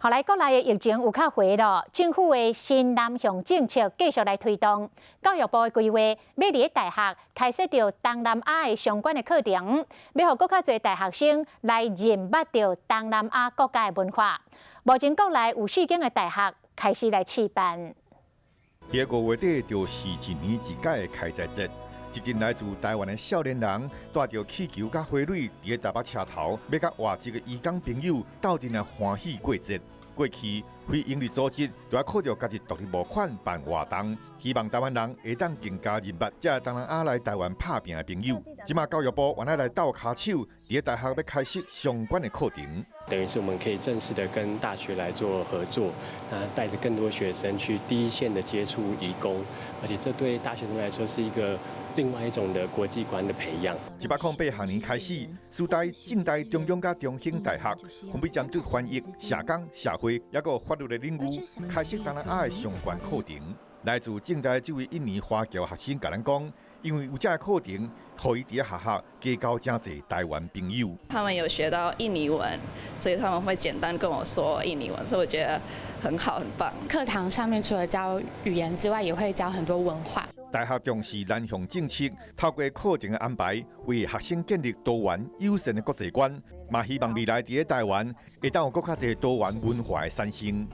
後來國內的疫情有較回落，政府的新南向政策繼續來推動。教育部的規劃，欲佇咧大學開設著東南亞的相關的課程，欲予閣較濟大學生來認捌著東南亞國家的文化。目前國內有四間的大學開始來試辦。佇5月底就是一年一屆的開齋節，一陣來自台灣的少年人帶著氣球佮花蕊，佇咧台北車頭，欲佮外籍的移工朋友鬥陣來歡喜過節。過去非營利組織就愛靠著家己獨立募款辦活動，希望台灣人會當更加認捌這東南亞來台灣拍拚的朋友。這馬教育部原來來鬥跤手，佇咧大學欲開設相關的課程。等於是我們可以正式的跟大學來做合作，那帶着更多學生去第一線的接觸移工，而且這對大學生來說是一個另外一種的國際觀的培養。108學年開始，師大、政大、中央佮中興大學分別針對翻譯、社工、社會，抑閣法律的領域，開設東南亞的相關課程。來自政大這位印尼華僑學生共咱講，因為有這个課程，予伊佇咧學校結交誠濟台灣朋友。他們有學到印尼文，所以他們會簡單跟我說印尼文，所以我覺得很好，很棒。課堂上面除了教語言之外，也會教很多文化。大學重視南向政策，透過課程的安排，為學生建立多元友善的國際觀，嘛希望未來佇咧台灣會當有閣較濟多元文化的產生。